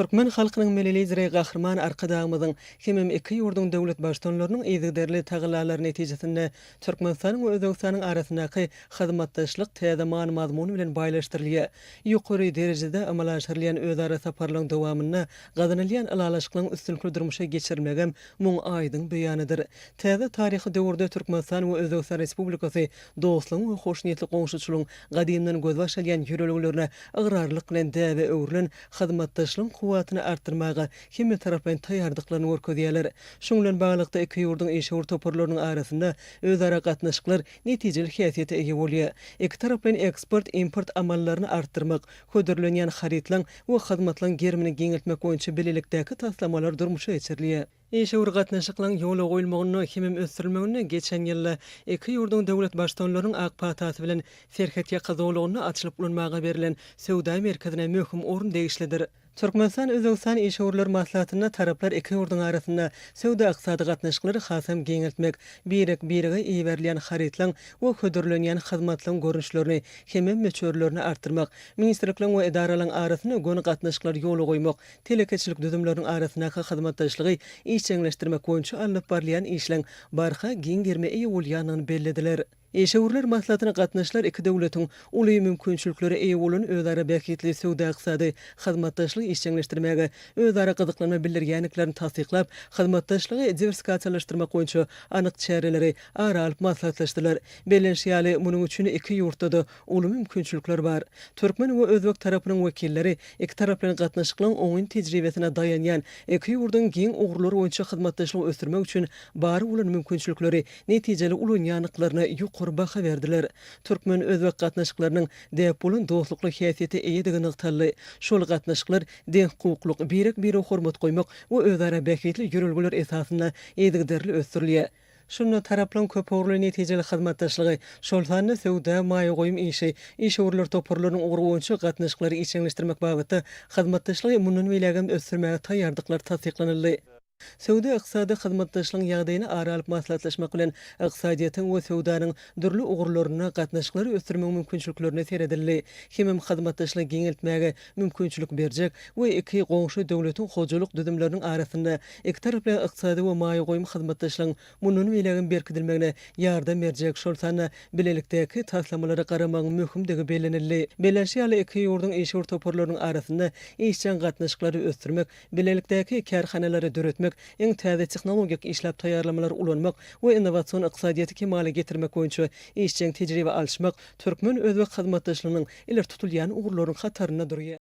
Türkmen halkynyň Milli Lideri Gahryman Arkadagymyzyň hemem iki ýurduň döwlet Baştutanlarynyň yzygiderli tagallalary netijesinde Türkmenistanyň we Özbegistanyň arasyndaky hyzmatdaşlyk täze many-mazmun bilen baýlaşdyrylýar. Ýokary derejede amala aşyrylýan özara saparlaryň dowamynda gazanylýan ylalaşyklaryň üstünlikli durmuşa geçirilmegem muň aýdyň beýanydyr. Täze taryhy döwürde Türkmenistan we Özbegistan Respublikasy dostlugyň we hoşniýetli goňşuçylygyň gadymdan gözbaş alýan ýörelgelerine ygrarlylyk bilen däbe öwrülen hyzmatdaşlygyň kuwwatyny artdyrmaga hemmetaraplaýyn taýýardyklaryny görkezýärler. Şunuň bilen baglylykda, iki ýurduň işewür toparlarynyň arasynda özara gatnaşyklar netijeli häsiýete eýe bolýar. Ikitaraplaýyn eksport-import amallaryny artdyrmak, hödürlenýän harytlaryň we hyzmatlaryň gerimini giňeltmek boýunça bilelikdäki taslamalar durmuşa geçirilýär. Işewür gatnaşyklaryň ýola goýulmagynda hemem ösdürilmeginde geçen ýylda iki ýurduň döwlet Baştutanlarynyň ak patasy bilen serhetýaka zolagynda açylyp ulanmaga berlen söwda merkezine möhüm orun degişlidir. Türkmenistan-Özbegistan işewürler maslahatynda taraplar iki ýurduň arasynda söwda-ykdysady gatnaşyklary hasam giňeltmek, birek-birege iberilýän harytlaryň we hödürlenýän hyzmatlaryň görnüşlerini hemem möçberlerini artdyrmak, ministrlikleriň we edaralaryň arasynda göni gatnaşyklary ýola goýmak, telekeçilik düzümleriniň arasyndaky hyzmatdaşlygy işjeňleşdirmek boýunça alnyp barylýan işleň barha giň gerime eýe bolýandygyny bellediler. Işewürler maslahatyna gatnaşyjylar iki döwletiň uly mümkinçiliklere eýe bolan özara bähbitli söwda-ykdysady hyzmatdaşlygy işjeňleşdirmäge özara gyzyklanma bildirýändiklerini tassyklap, hyzmatdaşlygy diwersifikasiýalaşdyrmak boýunça anyk çäreleri ara alyp maslahatlaşdylar. Bellenişi ýaly, munuň üçin iki ýurtda-da uly mümkinçilikler bar. Türkmen we özbek tarapynyň wekilleri ikitaraplaýyn gatnaşyklaryň oňyn tejribesine daýanýan iki ýurduň giň ugurlar boýunça hyzmatdaşlygy ösdürmek üçin bar bolan mümkinçilikleri netijeli ulanýandyklaryna ýokary baha berdiler. Türkmen-özbek gatnaşyklarynyň däp bolan dostlukly häsiýete eýedigi nygtaldy. Şol gatnaşyklar deňhukuklyk, birek-birege hormat goýmak we özara bähbitli ýörelgeler esasynda yzygiderli ösdürilýär. Şunda taraplaryň köpugurly netijeli hyzmatdaşlygy, şol sanda söwda, maýa goýum işi, işewürler toparlarynyň ugry boýunça gatnaşyklary işjeňleşdirmek babatda hyzmatdaşlygy mundan beýlägem ösdürmäge taýýardyklary tassyklanyldy. Söwda-ykdysady hyzmatdaşlygyň ýagdaýyny ara alyp maslahatlaşmak bilen, ykdysadyýetiň we söwdanyň dürli ugurlarynda gatnaşyklary ösdürmegiň mümkinçiliklerine seredildi hemem hyzmatdaşlygy giňeltmäge mümkinçilik berjek we iki goňşy döwletiň hojalyk düzümleriniň arasynda ikitaraplaýyn ykdysady we maýa goýum hyzmatdaşlygyň mundan beýlägem berkidilmegine ýardam berjek, şol sanda bilelikdäki taslamalara garamagyň möhümdigi bellenildi. Bellenişi ýaly, iki ýurduň işewür toparlarynyň arasynda işjeň gatnaşyklary ösdürmek, bilelikdäki kärhanalary döretmek, iň täze tehnologik işläp taýýarlamalary ulanmak we innowasion ykdysadyýeti kemala getirmek boýunça işjeň tejribe alyşmak türkmen-özbek hyzmatdaşlygynyň ileri tutulýan ugurlarynyň hatarynda durýar.